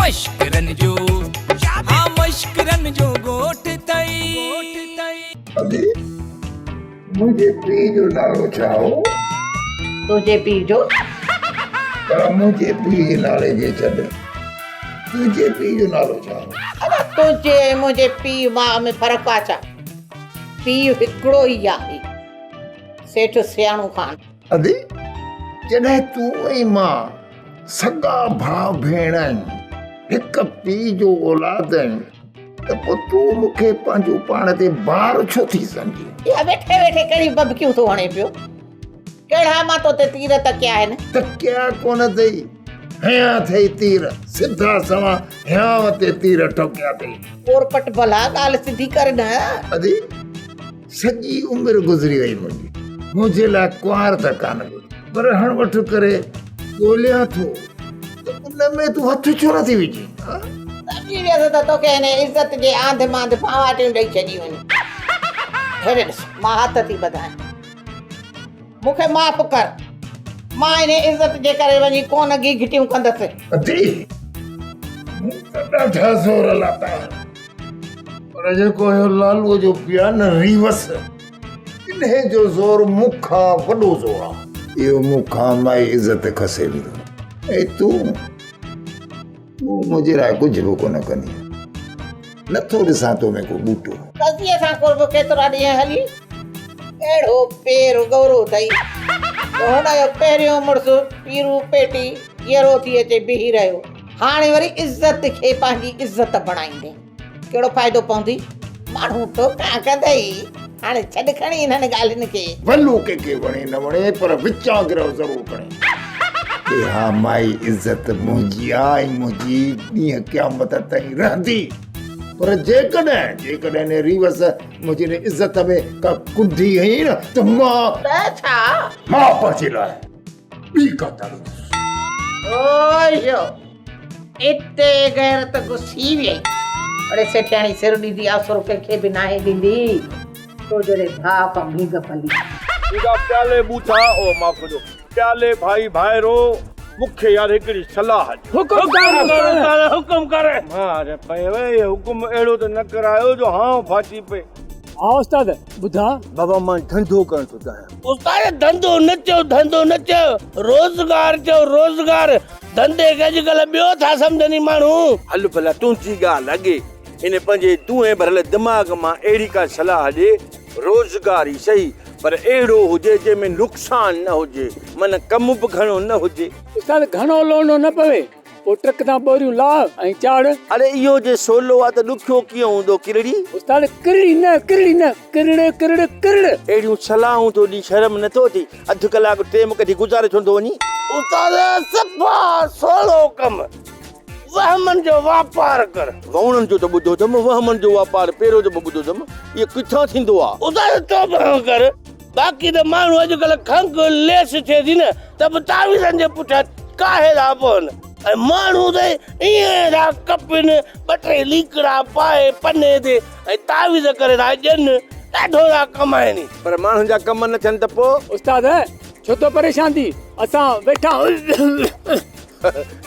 مشڪرن جو ها مشڪرن جو ڳوٺ ٿئي. ادي، منهنجي پيء جو نالو ڇا هو؟ تنهنجي پيء جو؟ پر منهنجي پيء جي نالي کي ڇڏ، تنهنجي پيء جو نالو ڇا هو؟ ادا، تنهنجي ۽ منهنجي پيء ماء ۾ فرق آ ڇا؟ پيء هڪڙو ئي آهي، سيٺ سياڻو خان. ادي، جڏهن تون ۽ مان سڳا ڀاء ڀيڻ آهيون، هڪ پيء جو اولاد آهيون، ته پوء تون مون کي پنهنجو پاڻ تي بار ڇو ٿي سمجهين؟ اها ويٺي ويٺي ڪهڙيون ببڪيون ٿو هڻين پيو؟ ڪهڙا مان تو تي تير تڪيا آهن؟ تڪيا ڪونه اٿئي، هنيا اٿئي تير، سڌا سنوان هيانء تي تير ٺوڪيا اٿئي. پورپٽ ڀلا ڳالهه سڌي ڪر نه. ادي، سڄي عمر گذري وئي منهنجي، منهنجي لاء ڪنوار ته ڪانه ڳولي، پر هڻ وٺ ڪري ڳوليان ٿو ته ان ۾ تون هٿ ڇو نٿي وجهين؟ ها؟ سمجهي ويس ته توکي هن عزت جي آنڌ مانڌ ڦانواٽيون ڏئي ڇڏيون آهن. هيڏي ڏس، مان هٿ ٿي ٻڌايان، مون کي معاف ڪر، مان انهي عزت جي ڪري وڃي ڪونه گيگهٽيون ڪندس. ادي، مون ته ڏاڍا زور لاتا آهن. پر جيڪو اهو لالوء جو پيء آهي نه ريوس، انهيء جو زور مون کان وڏو زور آهي. اهو مون کان مائي عزت کسي ويندو ۽ تون، تون منهنجي لاء ڪجهه به ڪونه ڪندينء. نٿو ڏسان تو ۾ ڪو ٻوٽو. قضيي سان قرب ڪيترا ڏينهن هلي؟ اهڙو پير ڳورو اٿئي جو هن جو پهريون مڙس پيرو پيٽي جيئرو ٿي اچي بيهي رهيو. هاڻي وري عزت کي پنهنجي عزت بڻائيندين، ڪهڙو فائدو پوندي؟ ماڻهو ٽوڪا ڪندئي. هاڻي ڇڏ کڻي انهن ڳالهين کي. ولو ڪنهن کي وڻي نه وڻي پر وچان گرهه ضرور کڻي. اها مائي عزت منهنجي آ ۽ منهنجي ڏينهن قيامت تائين رهندي. پر جيڪڏهن جيڪڏهن انهي ريوس منهنجي انهي عزت ۾ ڪا ڪنڍي هنئي نه ته مان. ته ڇا؟ مان پنهنجي لاء. ٻي ڪا تاڙيندس. اوهيو اتي غيرت گسي ويئي. اڙي سيٺياڻي سر ڏيندي آسرو ڪنهن کي به ناهي ڏيندي. تو جهڙي ڀاء کان ڀينگ ڀلي. منهنجا پيالي ٻوٿا او معاف ڪجو پيالي ڀائي ڀائرو مون کي يار هڪڙي صلاح ڏيو. حڪم ڪر استاد حڪم ڪر. مار پئي وئي حڪم اهڙو ته نه ڪرايو جو هانء ڦاٽي پئي. ها استاد ٻڌاء. بابا مان ڌنڌو ڪرڻ ٿو چاهيان. استاد ڌنڌو نه چئو ڌنڌو نه چئو روزگار چئو روزگار ڌنڌي کي اڄڪلهه ٻيو ٿا سمجهن ئي ماڻهو. هل ڀلا تنهنجي ڳالهه اڳي ان پنهنجي دونهين ڀريل دماغ مان اهڙي ڪا صلاح ڏي روزگار ئي سهي پر اهڙو هجي جنهن ۾ نقصان نه هجي معنيٰ ڪم به گهڻو نه هجي. استاد گهڻو لوڙڻو نه پوي. پوء ٽرڪ تان ٻوريون لاهه ۽ چاڙهه. اڙي اهو جي سولو آ ته ڏکيو ڪيئن هوندو ڪرڙي؟ استاد ڪرڙي نه ڪرڙي نه ڪرڙ ڪرڙ ڪرڙ. اهڙيون صلاحون ٿو ڏين شرم نه ٿو اچي اڌ ڪلاڪ ٽيم ڪڍي گذاري ڇو نٿو وڃين. استاد صفا سولو ڪم وهمن جو واپار ڪر. ووڻن جو ته ٻڌو اٿم وهمن جو واپار پهريون دفعو ٻڌو اٿم اهو ڪٿان ٿيندو آ. استاد توبهه ڪر باقي ته ماڻهو اڄڪلهه کنگهه ليس ٿئي ٿي نه ته به تعويذن جي پٺيان ڪاهي ٿا پون ۽ ماڻهو ته ائين ٿا ڪپن ٻه ٽي ليڪڙا پائي پني تي ۽ تعويذ ڪري ٿا ڏين ڏاڍو ٿا ڪمائن. پر ماڻهن جا ڪم نه ٿين ته پوء؟ استاد ڇو ٿو پريشان ٿي اسان ويٺا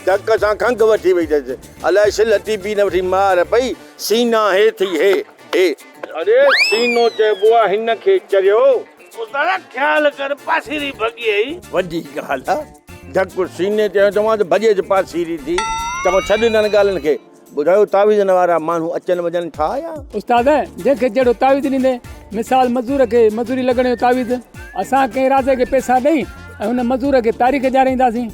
ڌڪ سان کنگهه وٺي وئي اٿس الائي سلهه ٽي بي نه وٺي مار پئي سينا هي ٿي هي. هي. اڙي سينو چئبو آ هن کي چريو. استاد خيال ڪر پاسيري ڀڳي اهي. وڏي ڳالهه آ. ڌڪ سيني تي هنيو چوان ته ڀڄي ته پاسيري ٿي. چڱو ڇڏ انهن ڳالهين کي. ٻڌايو تعويذن وارا ماڻهو اچن وڃن ٿا يا؟ استاد جنهن کي جهڙو تعويذ ڏيندين. مثال مزور کي مزوري لڳڻ جو تعويذ. اسان ڪنهن رازي کي پئسا ڏئي ۽ ان مزور کي تاريخ ڏيارائينداسين.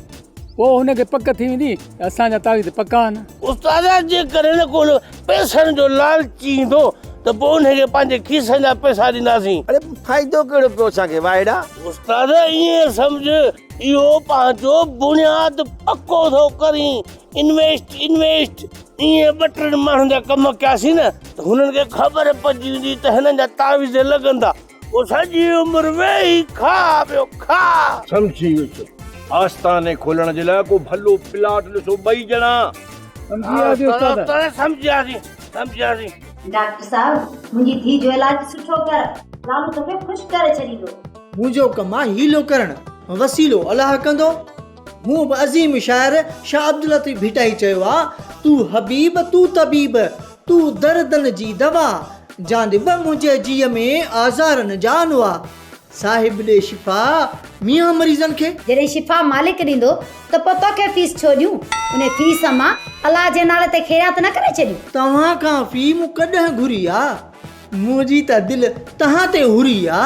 پوء هن کي پڪ ٿي ويندي ته اسان جا تعويذ پڪا آهن. استاد جيڪڏهن ڪو پئسن جو لالچي ايندو ته پوء انهي کي پنهنجي کيسن جا پئسا ڏينداسين. اڙي فائدو ڪهڙو پيو اسان کي واهڙا. استاد ائين سمجهه اهو پنهنجو بنياد پڪو ٿو ڪرين انويسٽ انويسٽ ائين ٻه ٽن ماڻهن جا ڪم ڪياسين نه ته هنن کي خبر پئجي ويندي ته هنن جا تعويذ لڳندا. پوء سڄي عمر ويهي کاء پيو کاء. سمجهي ويس. آستاني کولڻ جي لاء ڪو ڀلو پلاٽ ڏسو ٻئي ڄڻا. سمجهي وياسين استاد. سمجهي وياسين سمجهي وياسين. ڊاڪٽر صاحب منهنجي ڌيء جو علاج سٺو ڪر لالو توکي خوش ڪري ڇڏيندو. منهنجو ڪم آ حيلو ڪرڻ، وسيلو الله ڪندو. مون به عظيم شاعر شاهه عبداللطيف ڀٽائي چيو آ تون حبيب تون طبيب، تون دردن جي دوا، جانب منهنجي جيء ۾ آزارن جا انواع، صاحب ڏي شفا ميان مريضن کي. جڏهن شفا مالڪ ڏيندو ته پوء توکي فيس ڇو ڏيون؟ انهي فيس مان الله جي نالي تي خيرات نه ڪري ڇڏيون؟ توهان کان في مون ڪڏهن گهري آ، منهنجي ته دل تهان تي هري آ.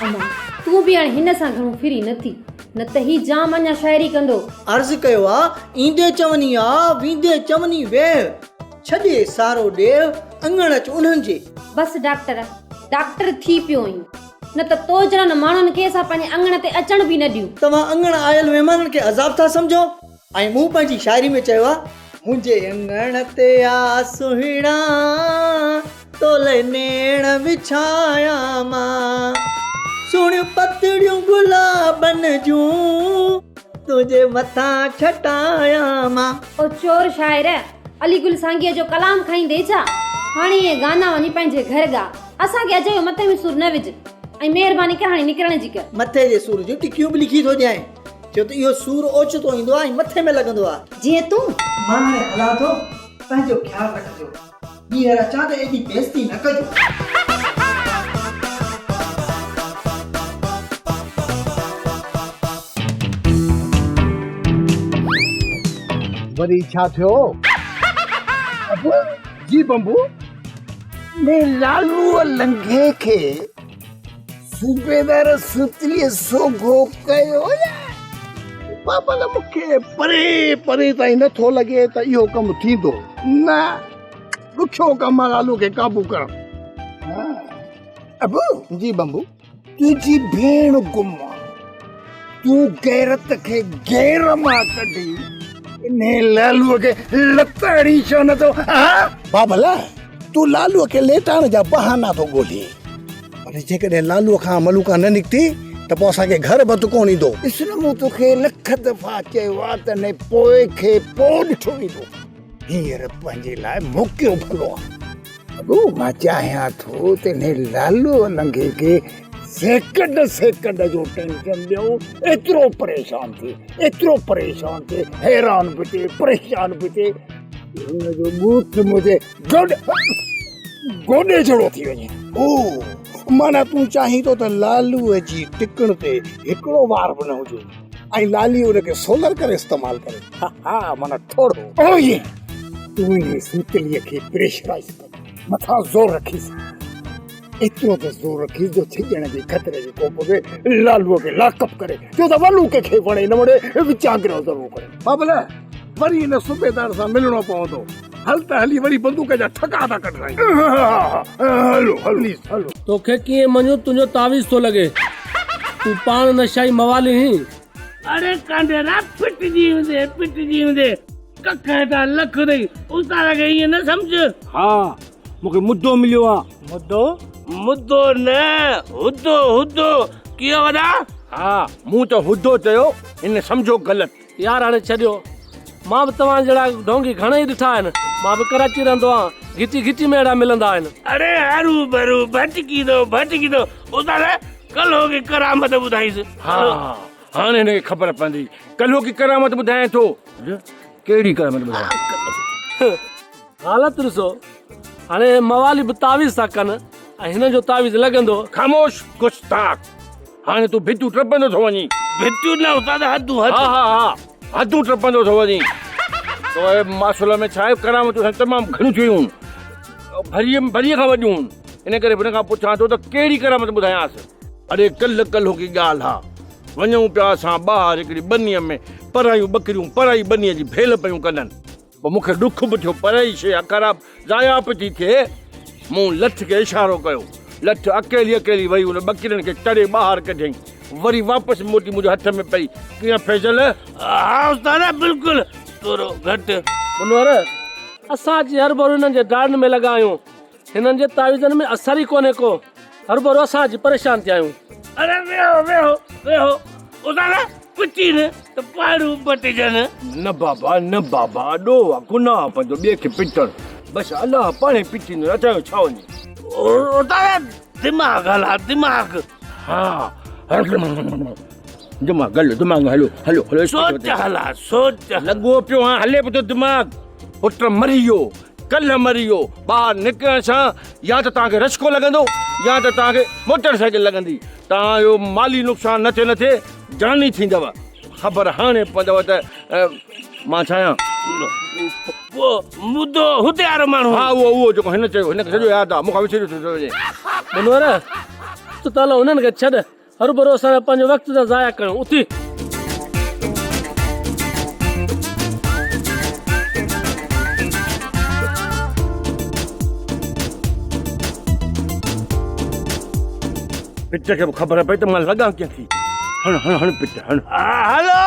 امان، تون به هاڻي هن سان گهڻو ڦري نه ٿي، نه ته هي جام اڃا شاعري ڪندو. عرض ڪيو آ، ايندي چوني آ، ويندي چوني ويهه، ڇڏي سارو ڏيهه، اڱڻ اچ انهن جي. بس ڊاڪٽر، ڊاڪٽر ٿي پيو آهين، نه ته تو جهڙن ماڻهن کي اسان پنهنجي اڱڻ تي اچڻ به نه ڏيون. توهان اڱڻ آيل مهمانن کي عذاب ٿا سمجهو ۽ مون پنهنجي شاعري ۾ چيو آ. منهنجي اڱڻ تي آ سهڻا، تولئه نيڻ وڇايان مان. سهڻيون پتڙيون گلابن جون، تنهنجي مٿان ڇٽايان مان. او چور شاعر، علي گل سانگيء جو ڪلام کائيندي ڇا؟ هاڻي اهي گانا وڃي پنهنجي گهر ڳاء. اسان کي اجايو مٿي ۾ سور نه وجهه ۽ مهرباني ڪر هاڻي نڪرڻ جي ڪر. مٿي جي سور جون ٽڪيون به لکي ٿو ڏيانء. ڇو ته اهو سور اوچتو ايندو آهي ۽ مٿي ۾ لڳندو آهي. جيئن تون. مان هاڻي هلان ٿو. پنهنجو خيال رکجو. ٻيهر اچان ته ايڏي بيعزتي نه ڪجو. وري ڇا ٿيو؟ ابو جي بمبو ۾ لالوء لنگهي کي صوبيدار ستليء سوگهو ڪيو يا؟ بابل مون کي پري پري تائين نه ٿو لڳي ته اهو ڪم ٿيندو. نه ڏکيو ڪم آ لالو کي قابو ڪرڻ. ابو جي بمبو تنهنجي ڀيڻ گم آ. تون غيرت کي غير مان ڪڍي انهي لالوء کي لت هڻي ڇو نه ٿو؟ ها؟ بابل تون لالوء کي ليٽائڻ جا بهانا ٿو ڳولين. پر جيڪڏهن لالوء کان ملوڪا نه نڪتي ته پوء اسان کي گهر ڀت ڪونه ايندو. ڏس نه مون توکي لک دفعا چيو آ ته انهي پوء کي پوء ڏٺو ويندو. هينئر پنهنجي لاء موقعو ڀلو آ. ابو مان چاهيان ٿو ته انهي لالوء لنگهي کي سيڪنڊ سيڪنڊ جو ٽينشن ڏيون، ايترو پريشان ٿئي، ايترو پريشان ٿئي، حيران به ٿئي، پريشان به ٿئي، هن جو ٻوٿ منهنجي گوڏ گوڏي جهڙو ٿي وڃي. او معنيٰ تون چاهين ٿو ته لالوء جي ٽڪڻ تي هڪڙو وار به نه هجي ۽ لالي ان کي سولر ڪري استعمال ڪري. ها ها معنيٰ ٺوڙهو. اوئي تون انهي سوتليء کي پريشرائيز ڪر، مٿان زور رکيس، ايترو ته زور رکيس جو ڇڄڻ جي خطري جي ڪوپ ۾ لالوء کي لاڪ اپ ڪري، ڇو ته ولو ڪنهن کي وڻي نه وڻي وچانگرو ضرور ڪري. بابل، وري ان صوبيدار سان ملڻو پوندو. هل ته هلي وري بندوق جا ٺڪا ٿا ڪڍرايون. هلو هلو هلو. توکي ڪيئن مڃون تنهنجو تعويذ ٿو لڳي. تون پاڻ نشائي موالي هين. اڙي ڪانڊيرا پٽجي ويندي پٽجي ويندي. ڪک هيٺان لک اٿئي. استاد کي ائين نه سمجهه. ها مون کي مدو مليو آ. مدو؟ مدو نه هدو هدو. ڪيئن وڏا؟ ها مون ته هدو چيو هن سمجهيو غلط. يار هاڻي ڇڏيو. مان به توهان جهڙا ڍونگي گهڻئي ڏٺا آهن. مان به ڪراچي رهندو آهيان. گهٽي گهٽي ۾ اهڙا ملندا آهن. اڙي هرو ڀرو ڀٽڪيندو ڀٽڪيندو. استاد ڪلهوڪي ڪرامت ٻڌائيس. ها هاڻي هن کي خبر پوندي. ڪلهوڪي ڪرامت ٻڌايان ٿو. ڪهڙي ڪرامت ٻڌايان؟ حالت ڏسو هاڻي موالي به تعويذ ٿا ڪن ۽ هنن جو تعويذ لڳندو. خاموش گستاخ هاڻي تون ڀتيون ٽپندو ٿو وڃين. ڀتيون نه استاد حدون حدون. ها ها ها حدون ٽپندو ٿو وڃين. تو ماسول ۾ ڇا آهي ڪرامتون سائين تمام گهڻيون ٿيون ڀريء ڀريء کان وڏيون ان ڪري هن کان پڇان ٿو ته ڪهڙي ڪرامت ٻڌايانس. اڙي ڪلهه ڪلهوڪي ڳالهه آ وڃون پيا اسان ٻاهر هڪڙي ٻنيء ۾ پرايون ٻڪريون پرائي ٻنيء جي ڀيل پيون ڪنن. پوء مون کي ڏک به ٿيو، پرائي شيء آ خراب ضايع به ٿي ٿئي. مون لٺ کي اشارو ڪيو. لٺ اڪيلي اڪيلي وئي ان ٻڪرين کي تڙي ٻاهر ڪڍيائين. وري واپس موٽي منهنجي هٿ ۾ پئي. ڪيئن فيصل؟ ها استاد بلڪل ٿورو گهٽ. منور، اسان اچي هرڀرو هنن جي ڊاڙن ۾ لڳا آهيون. هنن جي تعويذن ۾ اثر ئي ڪونهي ڪو. هرڀرو اسان اچي پريشان ٿيا آهيون. اڙي ويهو ويهو ويهو استاد پٽين ته پاڙون پٽجن. نه بابا نه بابا ڏوهه آ گناهه آ پنهنجو ٻئي کي پٽڻ بس الله پاڻهي پٽيندو اچايو ڇا وڃي. استاد دماغ هلا دماغ. ها دماغ هلو دماغ هلو هلو هلو سوچ هلا سوچ. لڳو پيو هان هلي پيو ٿو دماغ. پٽ مري ويو، ڪلهه مري ويو، ٻاهر نڪرڻ سان يا ته توهان کي رشڪو لڳندو يا ته توهان کي موٽر سائيڪل لڳندي. توهان جو مالي نقصان نه ٿئي نه ٿئي، جاني ٿيندؤ. خبر هاڻي پوندؤ ته مان ڇا آهيان. اهو مدو هتي وارو ماڻهو. ها اهو اهو جيڪو هن چيو، هن کي سڄو ياد آهي، مون کان وسري ٿو وڃي. منور، تون ته هنن کي ڇڏ، هروڀرو اسان پنهنجو وقت ٿا ضايع ڪيون، اٿي. پٽ کي به خبر پئي ته مان لڳان ڪيئن ٿي. هڻ هڻ هڻ پٽ هڻ. هلو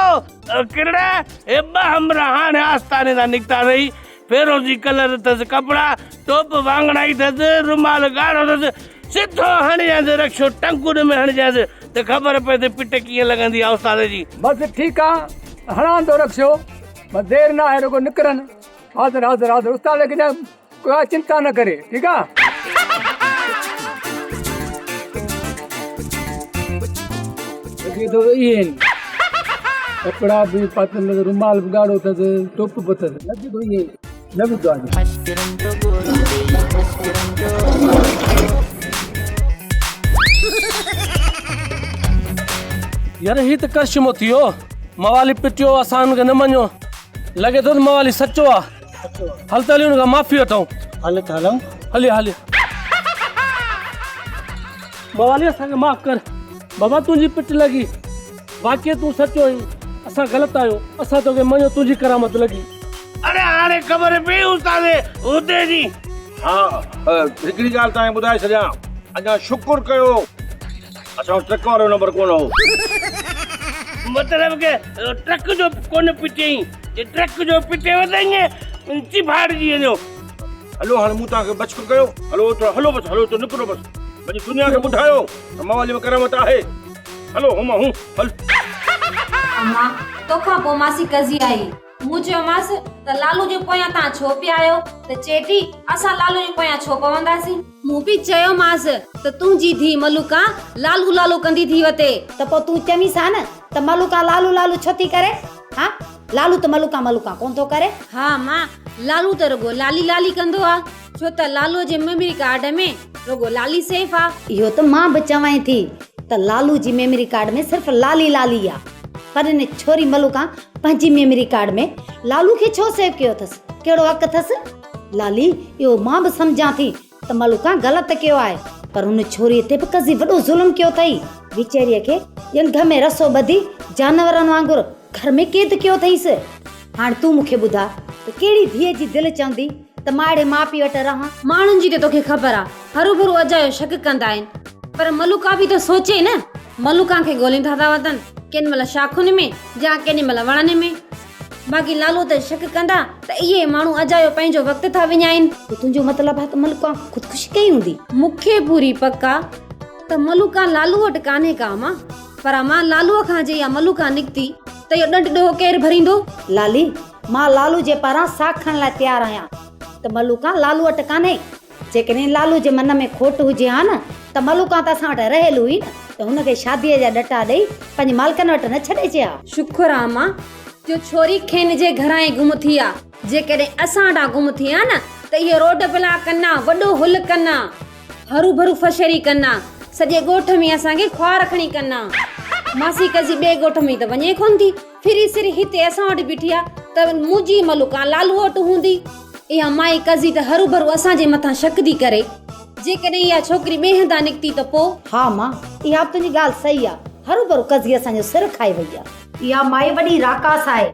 ڪرڙا، هي ٻه همراهه هاڻي آستاني تان نڪتا اٿئي. فيروزي ڪلر اٿس ڪپڙا، ٽوپ واڱڻائي اٿس، رومال ڳاڙهو اٿس. سڌو هڻجانس رڪشو ٽنگن ۾ هڻجانس ته خبر پئي ته پٽ ڪيئن لڳندي آ استاد جي. بس ٺيڪ آ هڻان ٿو رڪشو بس دير نه آهي رڳو نڪرن حاضر حاضر حاضر استاد کي چئه ڪا چنتا نه ڪري ٺيڪ آ. لڳي ٿو اهي آهن ڪپڙا به پاتل رومال به ڳاڙهو اٿس ٽوپ به اٿس لڳي ٿو اهي نه وڌو آهي. يار هي ته ڪرشمو ٿي ويو موالي پٽيو اسان هن کي نه مڃيو لڳي ٿو ته موالي سچو آ هل ته هلي هن کان معافي وٺون هل ته هلون هلي هلي موالي اسان کي معاف ڪر بابا تنهنجي پٽ لڳي واقعي تون سچو آهين اسان غلط آهيون اسان توکي مڃيو تنهنجي ڪرامت لڳي. اڙي هاڻي خبر پئي استاد هدي جي. ها هڪڙي ڳالهه توهان کي ٻڌائي ڇڏيان اڃا شڪر ڪيو اسان وٽ ٽرڪ وارو نمبر ڪونه هو. مطلب ڪه ٽرڪ جو ڪونه پٽيائين جي ٽرڪ جو پٽيو ته ائين چيڀاڙجي وڃو. هلو هاڻي مون توهان کي بچڪ ڪيو هلو ٿورا هلو بس هلو ته نڪرو بس وڃي دنيا کي ٻڌايو ته موالي ۾ ڪرامت آهي هلو هما هون هل. امان، توکان پوء ماسي قضي آئي. مون چيومانس ته لالو جي پويان توهان ڇو پيا آهيو ته چئي ٿي اسان لالو جي پويان ڇو پونداسين. مون به چيومانس ته تنهنجي ڌيء ملوڪان لالو لالو ڪندي ٿي وتي. ته پوء تون چوينس ها نه ته ملوڪان لالو لالو ڇو ٿي ڪري؟ ها لالو ته ملوڪان ملوڪان ڪونه ٿو ڪري. ها مان، لالو ته رڳو لالي لالي ڪندو آ، ڇو ته لالو جي ميمري ڪارڊ ۾ رڳو لالي سيف آ. اهو ته مان به چوانء ٿي ته لالو جي ميمري ڪارڊ ۾ صرف لالي لالي آ، پر ان ڇوري ملوڪان پنهنجي ميمري ڪارڊ ۾ لالو کي ڇو سيو ڪيو اٿس؟ ڪهڙو حق اٿس؟ لالي، اهو مان به سمجهان ٿي ته ملوڪان غلط ڪيو آهي، پر ان ڇوريء تي به قضي وڏو ظلم ڪيو اٿئي. ويچاريء کي ڄنگهه ۾ رسو ٻڌي جانورن وانگر گهر ۾ قيد ڪيو اٿئيس. هاڻ تون مون کي ٻڌاء ته ڪهڙي ڌيء جي دل چوندي ته مان اهڙي ماء پيء وٽ رهان؟ ماڻهن جي ته توکي خبر آ، هروڀرو اجايو شڪ ڪندا آهن. پر ملوڪا به ته سوچي نه. ملوڪان کي ڳوليندا ٿا وتن، ڪيڏي مهل شاخن ۾ يا ڪيڏي مهل وڻن ۾. باقي لالو تي شڪ ڪندا ته اهي ماڻهو اجايو پنهنجو وقت ٿا وڃائين. پوء تنهنجو مطلب آهي ته ملوڪان خودڪشي ڪئي هوندي؟ مون کي پوري پڪ آ ته ملوڪان لالو وٽ ڪانهي ڪا امان. پر امان لالوء کان جي اها ملوڪان نڪتي ته اهو ڏنڊ ڏوهه ڪير ڀريندو؟ لالي، مان لالو جي پاران ساک کڻڻ لاء تيار آهيان ته ملوڪان لالو وٽ ڪانهي. جيڪڏهن لالو جي من ۾ کوٽ هجي ها نه ته ملوڪان ته اسان وٽ رهيل هئي نه ته هن کي شاديء جا ڏٽا ڏئي پنهنجي مالڪن وٽ نه ڇڏيجي ها. شڪر آ امان جو ڇوري کين جي گهران ئي گم ٿي آ. جيڪڏهن اسان وٽان گم ٿئي ها نه ته اهي روڊ بلاڪ ڪن ها، وڏو هل ڪن ها. هروڀرو فشري ڪن ها، سڄي ڳوٺ ۾ اسان کي خوار کڻي ڪن ها. ماسي قضي ٻئي ڳوٺ ۾ ته وڃي ڪونه ٿي، ڦري سري هتي اسان وٽ بيٺي آ ته منهنجي ملوڪان لالوء وٽ هوندي. اها مائي قضي ته هروڀرو اسان جي مٿان شڪ ٿي ڪري. جيڪڏهن اها ڇوڪري ٻئي هنڌان نڪتي ته پوء؟ ها مان، اها به تنهنجي ڳالهه صحيح آ، هروڀرو قضي اسان جو سر کائي وئي آ. اها مائي وڏي راڪاس آهي.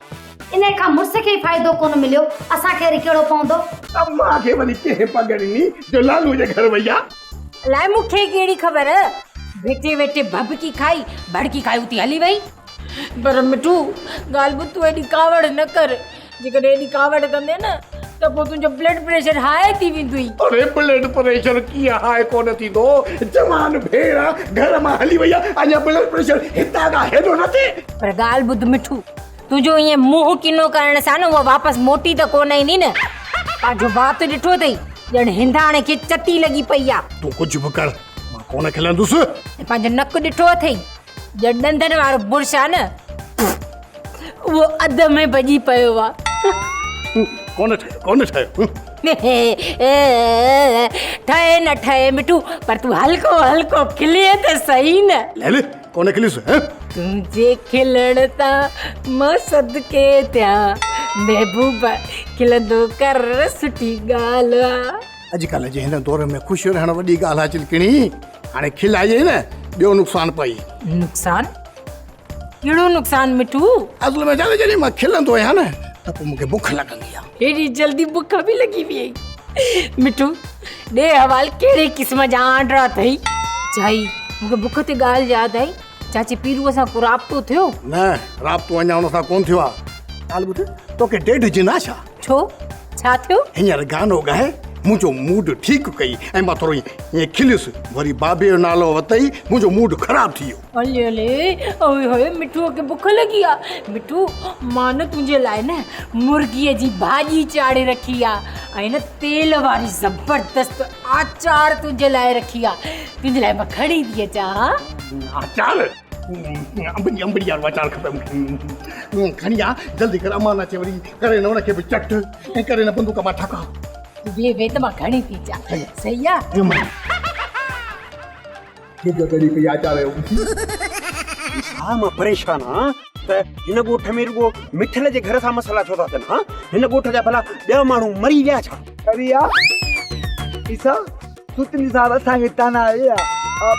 انهيء کان مڙس کي ئي فائدو ڪونه مليو، اسان کي وري ڪهڙو پوندو؟ امان کي وري ڪنهن پڳ ڏني جو لالوء جي گهر وئي آ. الائي مون کي ڪهڙي خبر، ويٺي ويٺي ڀڀڪي کائي، ڀڙڪي کائي اٿي هلي وئي. پر مٺو، ڳالهه ٻڌ تون ايڏي ڪاوڙ نه ڪر، جيڪڏهن ايڏي ڪاوڙ ڪندين نه ته پوء تنهنجو بلڊ پريشر هاء ٿي ويندوئي. اڙي بلڊ پريشر ڪيئن هاء ڪونه ٿيندو، جوان ڀيڻ گهر مان هلي وئي آ، اڃا بلڊ پريشر هتان کان هيڏو نه ٿئي. پر ڳالهه ٻڌ مٺو، تنهنجو ائين منهن ڪنو ڪرڻ سان نه هوء واپس موٽي ته ڪونه ايندي نه. پنهنجو وات ڏٺو اٿئي، ڄڻ هنداڻي کي چتي لڳي پئي آ. تون ڪجهه به ڪر، مان ڪونه کلندس. ۽ پنهنجو نڪ ڏٺو اٿئي، ڄڻ ڏندن وارو برش آ نه، اهو اڌ ۾ ڀڄي پيو آ. ڪونه ٺهيو، ڪونه ٺهيو. ٺهي نه ٺهي مٺو، پر تون هلڪو هلڪو کلين ته سهي نه. ليلي، ڪونه کليس، هه؟ تنهنجي کلڻ تان مان صدقي ٿيان، محبوب کلندو ڪر سٺي ڳالهه آ. اڄڪلهه جي هن دور ۾ خوش رهڻ وڏي ڳالهه آ چلڪڻي. هاڻي کلائجي نه، ٻيو نقصان پئي. نقصان؟ ڪهڙو نقصان مٺو؟ اصل ۾ ڇا ته جڏهن مان کلندو آهيان نه ته پوء مون کي بک لڳندي آهي. هيڏي جلدي بک به لڳي ويئي. مٺو، ڏي حوال ڪهڙي قسم جا آنڊرا اٿئي؟ چائي، مون کي بک تي ڳالهه ياد آئي، چاچي پيروء سان ڪو رابطو ٿيو؟ نه، رابطو اڃا ان سان ڪونه ٿيو آهي. ڳالهه ٻڌ، توکي ڏيڍ جن آ ڇا؟ ڇو؟ ڇا ٿيو؟ هينئر گانو ڳائي منهنجو موڊ ٺيڪ ڪئي ۽ مان ٿورو ائين کليس، وري بابي جو نالو ورتئي منهنجو موڊ خراب ٿي ويو. هلي هلي اوئي هوئي مٺوء کي بک لڳي آ. مٺو مان نه تنهنجي لاء نه مرغيء جي ڀاڄي چاڙهي رکي آ ۽ نه تيل واري زبردست آچار تنهنجي لاء رکي آ. تنهنجي لاء مان کڻي ٿي اچان ها. آچار؟ انبڙي انبڙي وارو آچار کپي مون کي. کڻي آ جلدي ڪر امان اچي وري ڪري نه ان کي به چٽ ۽ ڪري نه بندوق مان ٺڪا. تون بيهه بيهه ته مان کڻي ٿي اچان. صحيح آ؟ ڊگهه ڪري پئي آچار جو. ها مان پريشان آن ته هن ڳوٺ ۾ رڳو مٺل جي گهر سان مسئلا ڇو ٿا ٿين ها هن ڳوٺ جا ڀلا ٻيا ماڻهو مري ويا ڇا؟ اري آ عيسيٰ ستني صاحب اسان کي طعنا ڏي آ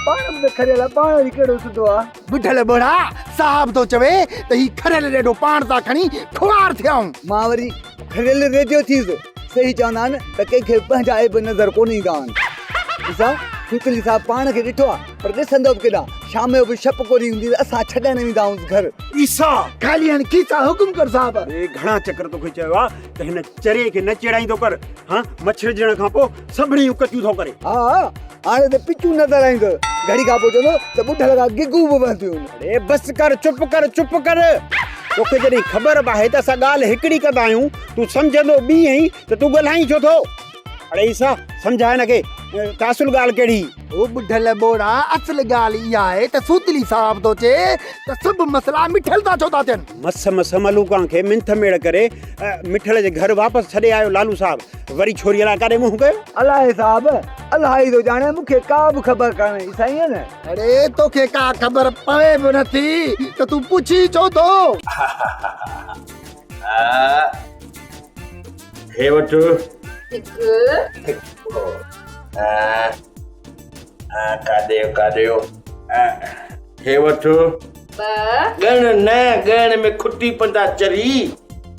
پاڻ به ته کريل آ پاڻ وري ڪهڙو سڌو آ. ٻڍل ٻوڙا صاحب ٿو چوي ته هي کريل ريڍو پاڻ تان کڻي خوار ٿيا آهيون. مان وري کريل ريڍيو ٿيس. صحيح چوندا آهن ته ڪنهن کي به پنهنجا عيب نظر ڪونه ايندا آهن. عيسيٰ سوتلي صاحب پاڻ کي ڏٺو آهي پر ڏسندو به ڪيڏانهن. شام جو به شپ ڪوري هوندي ته اسان ڇڏڻ ويندا آهيونس گهر. عيسيٰ! خالي هاڻي کيسا حڪم ڪر صاحب. اڙي گهڻا چڪر توکي چيو آهي ته هن چريي کي نه چيڙائيندو ڪر. ها مڇرجڻ کان پوء سڀني جون ڪچيون ٿو ڪري. ها ها هاڻي ته پچون نظر ايندو. گهڙي کان پوء چوندو ته ٻڍل کان گگون به وهنديون آهن. اڙي بس ڪر چپ ڪر چپ ڪر. توکي جڏهن خبر به آهي ته اسان ڳالهه هڪڙي ڪندا آهيون تون سمجهندو ٻي آهين ته تون ڳالهائين ڇو ٿو؟ اڙي عيسيٰ سمجهاء هن کي ته اصل ڳالهه ڪهڙي؟ او ٻڍل ٻوڙا اصل ڳالهه اها آهي ته سوتلي صاحب ٿو چئي ته سڀ مسئلا مٺل تان ڇو ٿا ٿين؟ مس مس ملوڪان کي منٿ ميڙ ڪري مٺل جي گهر واپس ڇڏي آيو لالو صاحب وري ڇوريء لاء ڪاڏي منهن ڪيو؟ الاهي صاحب الاهي ٿو ڄاڻي مون کي ڪا به خبر ڪانهي سائين نه. اڙي توکي ڪا خبر پوي به نٿي ته تون پڇين ڇو ٿو؟ هي وٺ. هڪ. ڪاڏي ويو ڪاڏي ويو. هي وٺ. ٻه. ڳڻ نه ڳڻ ۾ کٽي پندا چري.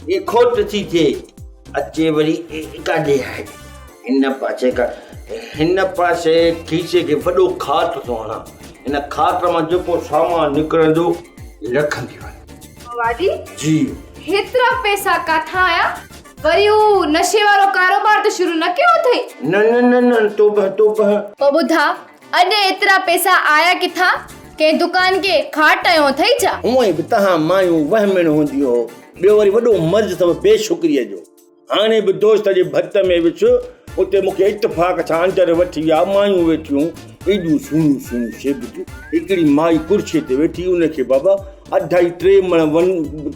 هي کوٽ ٿي ٿئي. اچي وري ڪاڏي آهي. هن پاسي کان هن پاسي کيسي کي وڏو کاٽ ٿو هڻان. هن کاٽ مان جيڪو سامان نڪرندو رکندي وڃ. وادي. جي. هيترا پئسا ڪاٿان آيا؟ وري هو نشي وارو ڪاروبار ته شروع نه ڪيو اٿئي؟ نه نه نه نه توبهه توبهه. پوء ٻڌاء اڄ ايترا پئسا آيا ڪٿان؟ ڪنهن دڪان کي کاٽ هنيو اٿئي ڇا؟ هونئن به تهان مايون وهمڻ هونديون هو. ٻيو وري وڏو مرض اٿم بي شڪريء جو. هاڻي به دوست جي ڀت ۾ وڇ، اتي مون کي اتفاق سان اندر وٺي ويا، مايون ويٺيون، ايڏيون سهڻيون سهڻيون سيبتيون، هڪڙي مائي ڪرسيء تي ويٺي، ان کي بابا اڍائي ٽي مڻ ون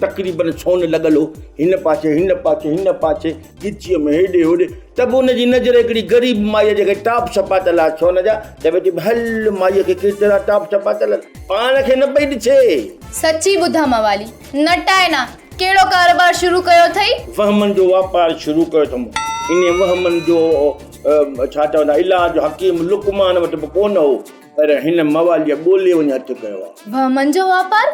تقريباً سون لڳل هو، هن پاسي هن پاسي هن پاسي، ڳچيء ۾ هيڏي هوڏي، ته به ان جي نظر هڪڙي غريب مائيء جيڪي ٽاپس پاتل ها سون جا، ته ويٺي هل مائيء کي ڪيترا ٽاپس پاتل، پاڻ کي نه پئي ڏسي. سچي ٻڌاء موالي، نٽاء نه، ڪهڙو ڪاروبار شروع ڪيو اٿئي؟ وهمن جو واپار شروع ڪيو اٿم. انهي وهمن جو ڇا چوندا علاج حڪيم لقمان وٽ به ڪونه هو، پر هن مواليء ڳولي وڃي هٿ ڪيو آهي. وهمن جو واپار؟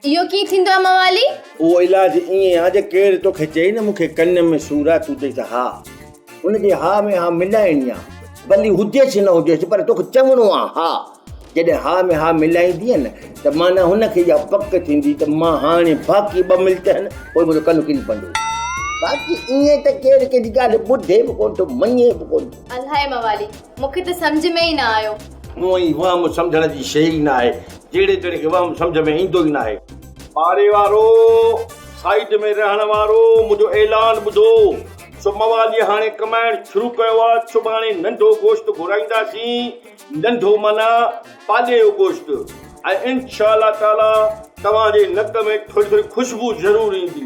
اهو ڪيئن ٿيندو آهي موالي؟ اهو علاج ائين آهي جي ڪير توکي چئي نه مون کي ڪن ۾ سور آهي، تون چئيس ها. ان کي ها ۾ ها ملائڻي آهي. ڀلي هجيس نه هجيس پر توکي چوڻو آهي ها. جڏهن ها ۾ ها ملائيندينء نه ته معنيٰ هن کي اها پڪ ٿيندي ته مان هاڻي باقي ٻه ملٽ آهن پوء منهنجو ڪن ڪري پوندو. باقي ائين ته ڪير ڪنهن جي ڳالهه ٻڌي به ڪونه ٿو مڃي به ڪونه ٿو. الائي موالي مون کي ته سمجهه ۾ ئي نه آيو. هونئن ئي وهم سمجهڻ جي شيء ئي نه آهي. جهڙي تهڙي کي وهم سمجهه ۾ ايندو ئي نه آهي. پاڙي وارو، سائيڊ ۾ رهڻ وارو منهنجو اعلان ٻڌو. سو مواليء هاڻي ڪمائڻ شروع ڪيو آ. سڀاڻي ننڍو گوشت گهرائينداسين. ننڍو معنيٰ پاڏي جو گوشت ۽ انشاء الله تعاليٰ توهان جي نڪ ۾ ٿوري ٿوري خوشبو ضرور ايندي.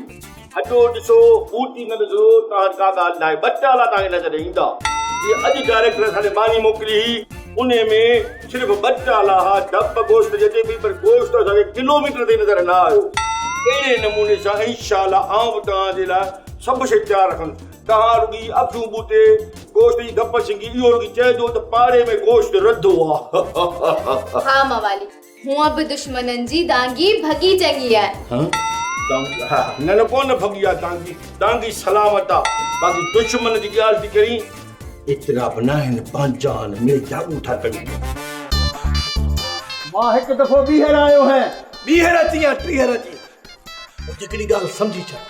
هڏو ڏسو، ٻوٽي نه ڏسو، توهان وٽ ڪا ڳالهه ناهي. ٻه ٽالا توهان کي نظر ايندا. جيئن اڄ ڊائريڪٽر اسان کي ماني موڪلي هئي، انهي ۾ صرف ٻه ٽالا ها، ڊپ گوشت جي اچي پئي، پر گوشت اسان کي ڪلوميٽر تائين نظر نه آيو. اهڙي نموني سان انشاء الله آئون به توهان جي لاء سڀ شيء تيار رکندس. توهان رڳي اکيون ٻوٽي گوشت جي ڌپ سنگهي اهو رڳي چئجو ته پاڙي ۾ گوشت رڌو آ. ها موالي، هونء به دشمنن جي دانگي ڀڳي چڱي آهي. ها دانگي ها نه نه ڪونه ڀڳي آ دانگي، دانگي سلامت آ، باقي دشمن جي ڳالهه ٿي ڪرين. ايترا به ناهن پنهنجا آهن مڙئي جاڳون ٿا ڪريون. مان هڪ دفعو ٻيهر آيو هين. ٻيهر اچين يا ٽيهر اچين، منهنجي هڪڙي ڳالهه سمجهي ڇڏ،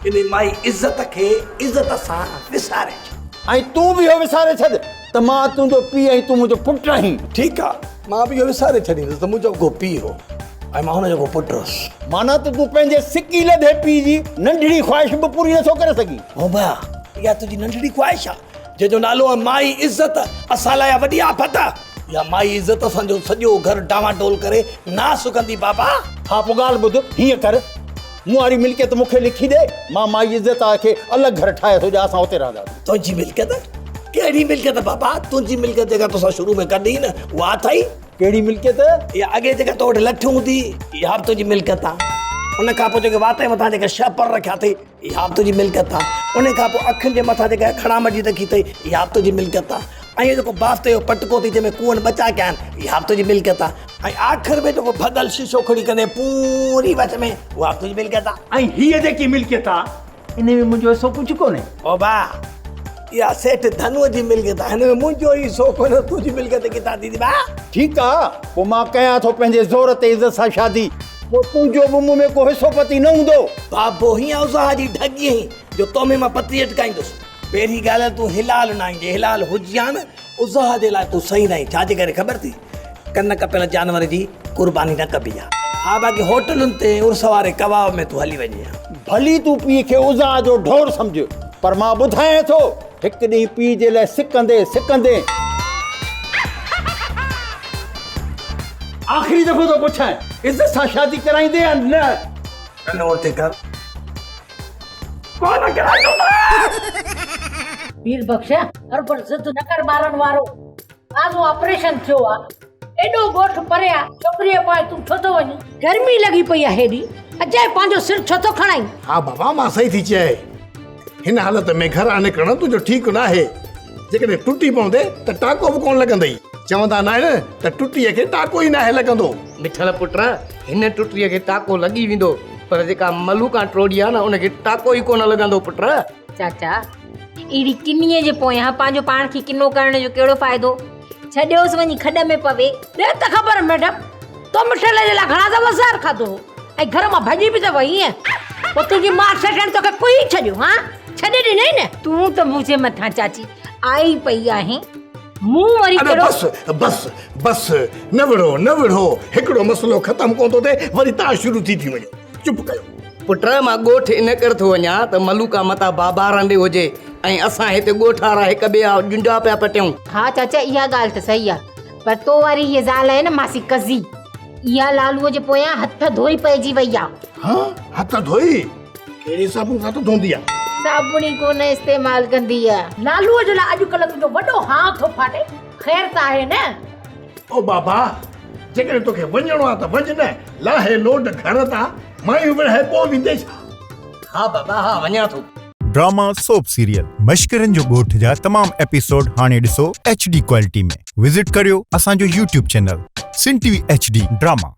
انهي مائي عزت کي عزت سان وساري ڇڏ. ۽ تون به اهو وساري ڇڏ ته مان تنهنجو پيء ۽ تون منهنجو پٽ آهين. ٺيڪ آ، مان به اهو وساري ڇڏيندس ته منهنجو ڪو پيء هو ۽ مان هن جو ڪو پٽ هوس. معنيٰ ته تون پنهنجي سڪي لڌي پيء جي ننڍڙي خواهش به پوري نٿو ڪري سگهين. ڀونڀا، اها تنهنجي ننڍڙي خواهش آ، جنهن جو نالو آهي مائي عزت، اسان لاء اها وڏي آفت آ. اها مائي عزت اسان جو سڄو گهر ڊانواڊول ڪري ناس ڪندي بابا. ها پوء ڳالهه ٻڌ، هيئن ڪر، مون واري ملڪيت مون کي لکي ڏي، مان مائي عزت کي الڳ گهر ٺاهي ٿو ڏيان، اسان اتي رهنداسين. تنهنجي ملڪيت؟ ڪهڙي ملڪيت بابا؟ تنهنجي ملڪيت جيڪا توسان شروع ۾ گڏ هئي نه، اها اٿئي؟ ڪهڙي ملڪيت؟ اها اڳي جيڪا تو وٽ لٺ هوندي هئي، اها به تنهنجي ملڪيت آ. ان کان پوء جيڪي وات جي مٿان جيڪي شهپر رکيا اٿئي، اها به تنهنجي ملڪيت آ. ان کان پوء اکين جي مٿان جيڪا کڙامٽي رکي اٿئي، اها به تنهنجي ملڪيت آ. ۽ اهو جيڪو بافتي جو پٽڪو اٿئي، جنهن ۾ ڪوئن ٻچا ڪيا آهن، اها به تنهنجي ملڪيت آ. ۽ آخر ۾ جيڪو ڀڳل شيشو کڻي ڪندين پوري وچ ۾، اها به تنهنجي ملڪيت آ. ۽ هيء جيڪي ملڪيت آ، انهيء ۾ منهنجو حصو ڪجهه ڪونهي. بابا، اها سيٺ ڌنوء جي ملڪيت آ، هن ۾ منهنجو حصو ڪونهي، تنهنجي ملڪيت ڪٿان ٿيندي ڀاء؟ ٺيڪ آ، پوء مان ڪيان ٿو پنهنجي زور تي عزت سان شادي. پوء تنهنجو به مون ۾ ڪو حصو پتي نه هوندو. بابو، هيئن اوزاهه جي ڍڳي آهين جو تو ۾ مان پتي اٽڪائيندس. پهرين ڳالهه تون حلال نه آهين، جي حلال هجين ها نه، اوزاهه جي لاء تون صحيح نه آهين، ڇا جي ڪري خبر اٿئي؟ ڪن ڪپيل جانور جي قرباني نه ڪبي آ. ها باقي هوٽلن تي عرس واري ڪباب ۾ تون هلي وڃين ها. ڀلي تون پيء کي عزا جو ڍور سمجهه، پر مان ٻڌايان ٿو، هڪ ڏينهن پيء جي لاء سڪندين سڪندين. آخري دفعو ٿو پڇانء، عزت سان شادي ڪرائيندين يا نه؟ ڪن اورتي ڪر. ڪونه ڪرائيندومانء. پير بخش، هربر ضد نه ڪر ٻارن وارو. تازو آپريشن ٿيو آ. ايڏو ڳوٺ پري آ، ڇوڪريء پويان تون ڇو ٿو وڃين؟ گرمي لڳي پئي آ هيڏي، اجائي پنهنجو سر ڇو ٿو کڻائين؟ ها بابا مان صحيح ٿي چئي. هن حالت ۾ گهران نڪرڻ تنهنجو ٺيڪ ناهي. جيڪڏهن ٽٽي پوندي ته ٽاڪو به ڪونه لڳندئي. چوندا ناهن ته ٽٽيء کي ٽاڪو ئي ناهي لڳندو. مٺل پٽ، هن ٽٽيء کي ٽاڪو لڳي ويندو، پر جيڪا ملوڪان ٽوڙي آ نه، ان کي ٽاڪو ئي ڪونه لڳندو پٽ. چاچا، اهڙي ڪنيء جي پويان پنهنجو پاڻ کي ڪنو ڪرڻ جو ڪهڙو فائدو؟ ڇڏيوس وڃي کڏ ۾ پوي. ڏي ته خبر ميڊم، تو مٺل جي لاء گهڻا دفعا زهر کاڌو هو ۽ گهر مان ڀڄي به ته وئينء. پوء تنهنجي ماء سيٺڻ توکي ڪهي ڇڏيو، هان؟ ڇڏي ڏنئي نه؟ تون ته منهنجي مٿان چاچي آئي پئي آهين، مون وري اڙي ڪهڙو. بس، بس، بس، نه وڙهو، نه وڙهو، هڪڙو مسئلو ختم ڪونه ٿو ٿئي، وري تان شروع ٿي ٿي وڃو. چپ ڪيو. پٽ مان ڳوٺ ان ڪري ٿو وڃان ته ملوڪا متان بابارن ڏي هجي ۽ اسان هتي ڳوٺ وارا هڪ ٻئي جا ڄنڊا پيا پٽيون. ها چاچا اها ڳالهه ته صحيح آ پر تو واري هيء زال آهي نه ماسي قضي اها لالوء جي پويان هٿ ڌوئي پئجي وئي آ. ها هٿ ڌوئي؟ ڪهڙي صابڻ سان ته ڌوندي آ؟ صابڻ ئي ڪونه استعمال ڪندي آ. لالوء جي لاء اڄڪلهه تنهنجو وڏو هانء ٿو ڦاٽي خير ته آهي نه؟ او بابا جيڪڏهن توکي وڃڻو آ ته وڃ نه، لاهي لوڊ گهر تان، مايون وڙهائي پوء ويندين ڇا؟ ها بابا ها وڃان ٿو. ڊراما سوپ سيريل مشڪرن جو ڳوٺ جا تمام ايپيسوڊ هاڻي ڏسو ايڇ ڊي ڪوالٽي ۾ وزٽ ڪريو اسان جو YouTube channel Sindh T V H D drama.